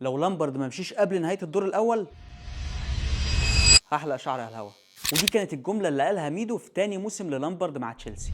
لو لامبرد ما مشيش قبل نهاية الدور الاول هحلق شعري على الهوا. ودي كانت الجملة اللي قالها ميدو في تاني موسم للامبرد مع تشيلسي.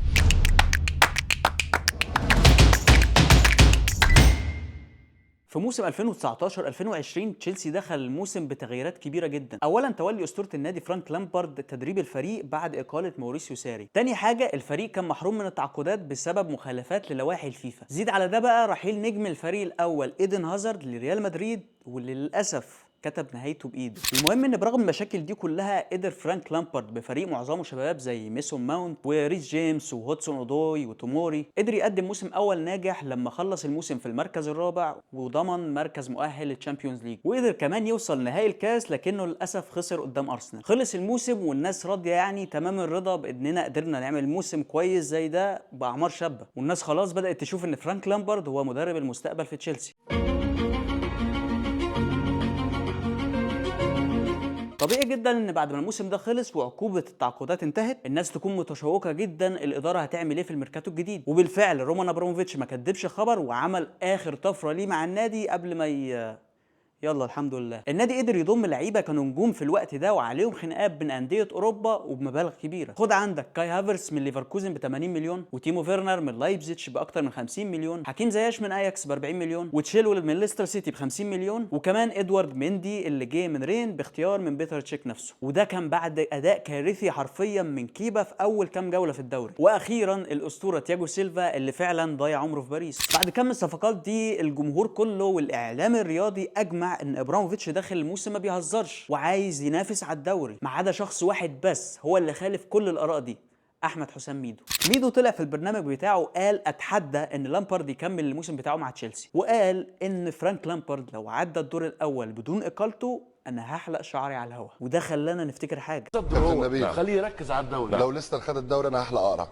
في موسم 2019 2020 تشيلسي دخل الموسم بتغييرات كبيرة جدا. اولا تولي اسطورة النادي فرانك لامبارد تدريب الفريق بعد اقاله موريسيو ساري. تاني حاجة الفريق كان محروم من التعاقدات بسبب مخالفات للوائح الفيفا. زيد على ده بقى رحيل نجم الفريق الاول ايدن هازارد لريال مدريد، واللي للاسف كتب نهايته بايده. المهم ان برغم المشاكل دي كلها قدر فرانك لامبارد بفريق معظمه شباب زي ميسون ماونت وريس جيمس وهودسون اودوي وتوموري قدر يقدم موسم اول ناجح لما خلص الموسم في المركز الرابع وضمن مركز مؤهل للتشامبيونز ليج، وقدر كمان يوصل نهائي الكاس لكنه للاسف خسر قدام ارسنال. خلص الموسم والناس راضية يعني تمام الرضا باننا قدرنا نعمل موسم كويس زي ده باعمار شابه، والناس خلاص بدات تشوف ان فرانك لامبارد هو مدرب المستقبل في تشيلسي. طبيعي جدا ان بعد ما الموسم ده خلص وعقوبه التعاقدات انتهت الناس تكون متشوقة جدا الادارة هتعمل ايه في الميركاتو الجديد. وبالفعل رومان ابراموفيتش ما كدبش خبر وعمل اخر طفرة ليه مع النادي قبل ما يلا الحمد لله. النادي قدر يضم لعيبة كانوا نجوم في الوقت ده وعليهم خناقات بين اندية اوروبا وبمبالغ كبيرة. خد عندك كاي هافرتس من ليفركوزن ب 80 مليون، وتيمو فيرنر من لايبزيتش باكتر من 50 مليون، حكيم زياش من اياكس ب 40 مليون، وتشيلويل من ليستر سيتي ب 50 مليون، وكمان ادوارد ميندي اللي جه من رين باختيار من بيتر تشيك نفسه. وده كان بعد اداء كارثي حرفيا من كيبا في اول كام جولة في الدوري. واخيرا الاسطورة تياجو سيلفا اللي فعلا ضيع عمره في باريس. بعد كم الصفقات دي الجمهور كله والاعلام الرياضي اجمع ان ابراموفيتش داخل الموسم ما بيهزرش وعايز ينافس على الدوري، ما عدا شخص واحد بس هو اللي خالف كل الاراء دي، احمد حسام ميدو. ميدو طلع في البرنامج بتاعه قال اتحدى ان لامبارد يكمل الموسم بتاعه مع تشيلسي، وقال ان فرانك لامبارد لو عدى الدور الاول بدون اقالته انا هحلق شعري على الهوا. وده خلانا نفتكر حاجة. كابتن نبيل خليه يركز على الدوري. لو ليستر خد الدوري انا هحلق اقرع.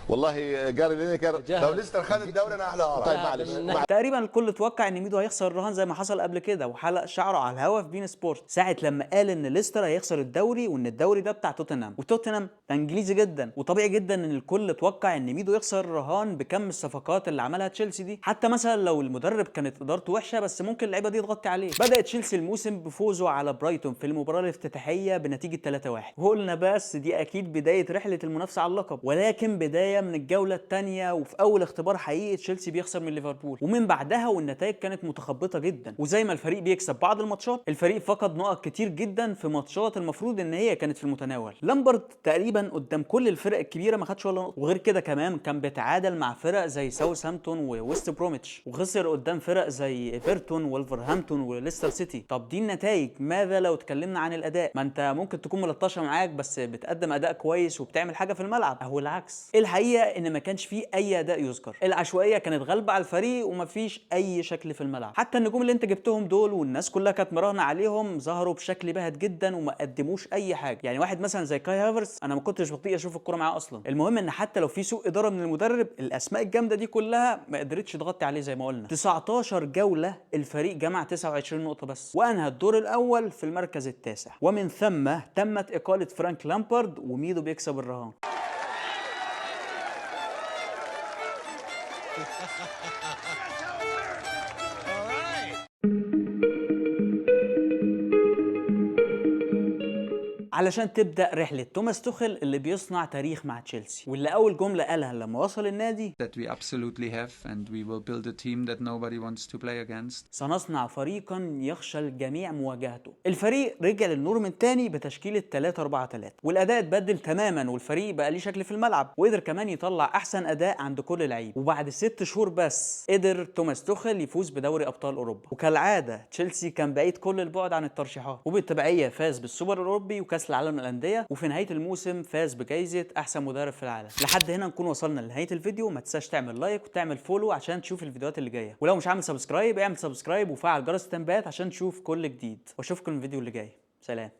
والله جاري لينيكر لو ليستر خد الدوري انا هحلق اقرع. طيب معلش تقريبا الكل اتوقع ان ميدو هيخسر الرهان زي ما حصل قبل كده وحلق شعره على الهوا في بين سبورت ساعة لما قال ان ليستر هيخسر الدوري وان الدوري ده بتاع توتنهام، وتوتنهام ده انجليزي جدا، وطبيعي جدا ان الكل اتوقع ان ميدو يخسر الرهان بكم الصفقات اللي عملها تشيلسي دي، حتى مثلا لو المدرب كانت ادارته وحشة بس ممكن اللعيبة دي تغطي عليه. بدا تشيلسي الموسم بفوزه على برايتون في المباراة الافتتاحيه بنتيجة 3-1، وقلنا بس دي اكيد بداية رحله المنافسة على اللقب، ولكن بداية من الجولة الثانية وفي اول اختبار حقيقي تشيلسي بيخسر من ليفربول، ومن بعدها والنتائج كانت متخبطه جدا، وزي ما الفريق بيكسب بعض الماتشات الفريق فقد نقط كتير جدا في ماتشات المفروض ان هي كانت في المتناول. لامبرد تقريبا قدام كل الفرق الكبيرة ما خدش ولا نقطة، وغير كده كمان كان بيتعادل مع فرق زي ساوثهامبتون وويست بروميتش، وخسر قدام فرق زي ايفرتون وولفرهامبتون وليستر سيتي. طب دي النتائج، ماذا لو اتكلمنا عن الاداء؟ ما انت ممكن تكون ملطشه معاك بس بتقدم اداء كويس وبتعمل حاجة في الملعب، اهو العكس. الحقيقة ان ما كانش فيه اي اداء يذكر، العشوائية كانت غالبه على الفريق ومفيش اي شكل في الملعب. حتى النجوم اللي انت جبتهم دول والناس كلها كانت مراهنه عليهم ظهروا بشكل باهت جدا وما قدموش اي حاجة. يعني واحد مثلا زي كاي هافرتس انا ما كنتش بطيء اشوف الكورة معاه اصلا. المهم ان حتى لو في سوء ادارة من المدرب الاسماء الجامدة دي كلها ما قدرتش تغطي عليه زي ما قلنا. 19 جولة الفريق جمع 29 نقطة بس، وانهى الدور الاول في المركز التاسع، ومن ثم تمت اقاله فرانك لامبارد وميدو بيكسب الرهان. علشان تبدأ رحلة توماس توخيل اللي بيصنع تاريخ مع تشيلسي، واللي أول جملة قالها لما وصل النادي that we absolutely have and we will build a team that nobody wants to play against. سنصنع فريقا يخشى الجميع مواجهته. الفريق رجع للنور من تاني بتشكيلة 3-4-3، والأداء اتبدل تماما والفريق بقى ليه شكل في الملعب، وقدر كمان يطلع أحسن أداء عند كل لعيب. وبعد 6 شهور بس قدر توماس توخيل يفوز بدوري أبطال أوروبا، وكالعادة تشيلسي كان بعيد كل البعد عن الترشيحات، وبالتبعية فاز بالسوبر الأوروبي وكأس العالم للأندية، وفي نهاية الموسم فاز بجائزة أحسن مدرب في العالم. لحد هنا نكون وصلنا لنهاية الفيديو. ما تنساش تعمل like وتعمل follow عشان تشوف الفيديوهات اللي جاية، ولو مش عامل subscribe اعمل subscribe وفعل جرس التنبيهات عشان تشوف كل جديد، واشوفكم الفيديو اللي جاي. سلام.